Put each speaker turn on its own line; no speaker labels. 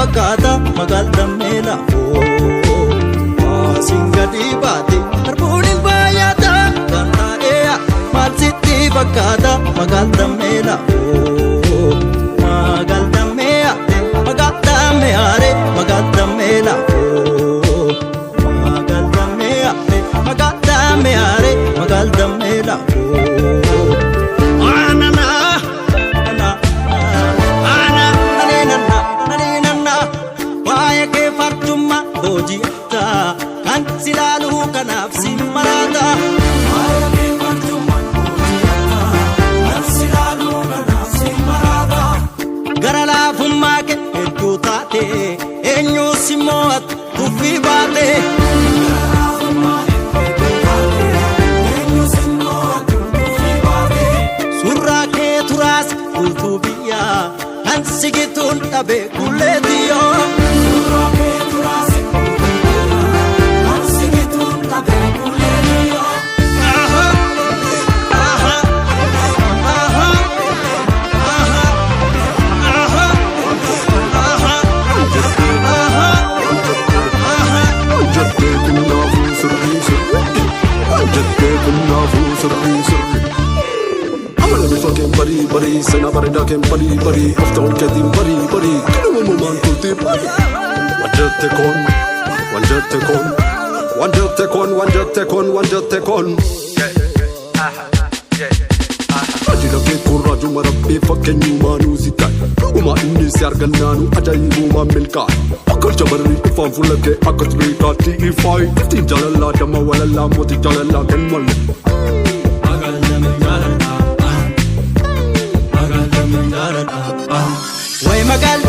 Fakkaata magaal dammee laafoo Asiin gadi baate harbuun hin baay'ata kan taa'ee maal sitti fakkaata magaal dammee laafoo Magaal dammee yaate magaal dammee yaare magaal dammee laafoo Magaal dammee yaate magaal dammee yaare magaal dammee laafoo Anana ana ana nanina nanina waa'ee kee farjummaa booji'ata kan si laaluu kanaaf si maraata. Waa'ee kee farjummaa booji'ata kan si laaluu kanaaf si maraata. Gara laafummaa kee hedduu taate eenyuus immoo tuffii baate. Gara laafummaa kee hedduu taate eenyuus immoo tuffii baate. Surraa kee turaas guutuu biyyaa kan sigituun dhabe kulleetiyyoo. Surraa kee turaas guutuu biyyaa kan sigituun dhabe kulleetiyyoo. Aha, aha, aha, aha, aha, aha, aha, aha.
Jettee kunnaafuu sirrii sirrii. Jettee kunnaafuu sirrii sirrii. Amala bifa keen barii barii seenaa bareedaa keen barii barii of ta'uun keetiin barii barii kan uumamumaan turtii barii. Waan jette kun, waan jette kun, waan jette kun, waan jette kun, waan jette kun. Raajila kee kun raajuma rabbii fakkeenyumaanuu si ta'e. Dhuguma inni si argannaanu ajaa'ibumaan milkaa'e. Akka jabarri ifaan fuula kee akka tiriikaatti ifaayi. Iftiin jaalalaa damma walalaa mootii jaalalaa kennalle.
Magaal damee jaaladha. Magaal damee jaaladha. Way magaal